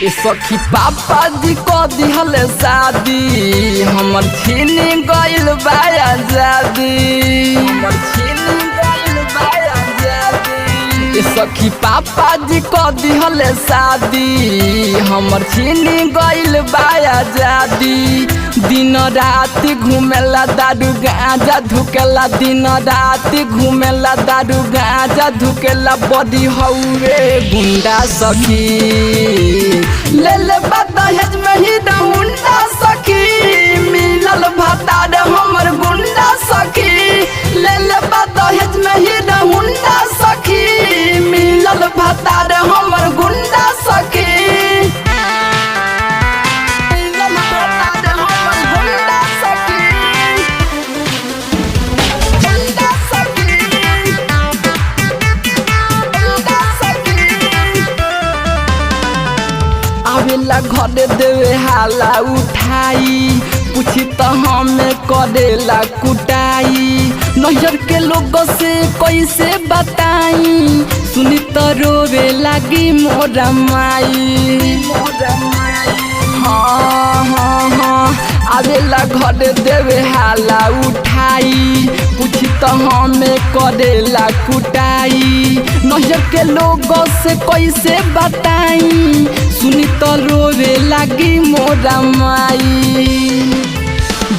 ए सखी पापा जी को दिहल शादी, हमर छीन गइल बा आजादी, हमर छीन गइल बा आजादी। ए सखी पापा जी को दिहल शादी, हमर छीन गइल बा आजादी। दिन रात घुमेला दारू गांजा धुकेला, दिन रात घुमेला दारू गांजा धुकेला, बड़ी हौवे गुंडा सखी। ले ले दहेज में ही हुंडा सखी, मिलल भतार हमर गुंडा सखी। ले ले दहेज में ही हुंडा सखी, मिलल भतार हमर गुंडा सखी। मिलल भतार हमर गुंडा सखी, गुंडा सखी, गुंडा सखी। आवेला घरे देवे हाला उठाई, पूछी तो हमें करेला कुटाई। नैहर के लोग से कैसे बताई, सुनी तो रोवे लागी मोरा माई। हाँ हाँ हाँ, आवेला घरे देवे हाला उठाई, पूछी तो हमें करेला कुटाई। नैहर के लोग से कैसे बताई, सुनी तो रोवे लागी मोरा माई।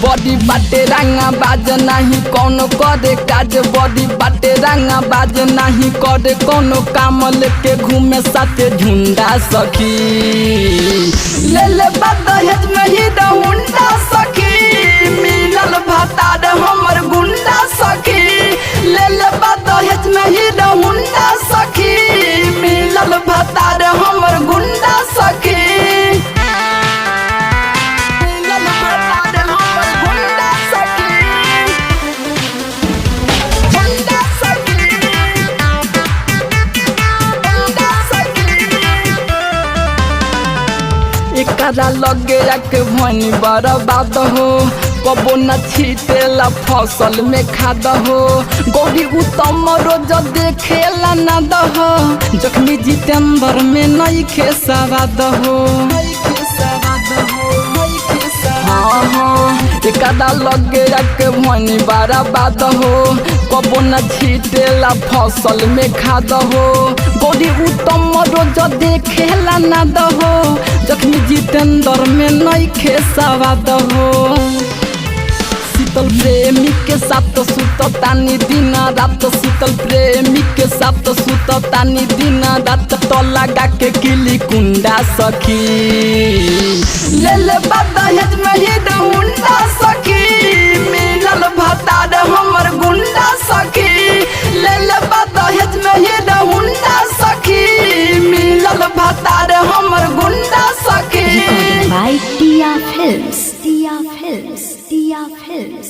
बॉडी बाटे रंगा बाज नाही कौनो करे काज, बॉडी बाटे रंगा बाज नाही करे कौनो काम, लेके घूमे साथे झुंडा सखी। ले ले दहेज में ही हुंडा सखी, मिलल भतार हमर गुंडा सखी। ले ले दहेज में ही हुंडा सखी, मिलल भतार हमर गुंडा सखी। मिलल भतार हमर गुंडा सखी, गुंडा सखी, गुंडा सखी। एकरा लगे के भनी बर्बाद हो, कबो न छीटेला फसल में खाद हो। गौरी उत्तम रोज देखेला न दह, जखनी जितेंद्र में नइखे सवाद हो। हाँ हाँ, एकरा लगे के भनी बर्बाद हो, कबो न छीटेला फसल में खाद हो। गौरी उत्तम रोज देखेला न दहो, जखनी जितेंद्र में नइखे सवाद हो। शीतल प्रेमी के साथ सुत तानी दिन रात, शीतल प्रेमी के साथ सुत तानी दिन रात, तो लगा के किली कुंडा सखी। ले ले दहेज में ही हुंडा सखी, मिलल भतार हमर गुंडा सखी। ले ले दहेज में ही हुंडा सखी, मिलल भतार हमर गुंडा सखी। Recording by Tia Films. Tia Films. Tia Films.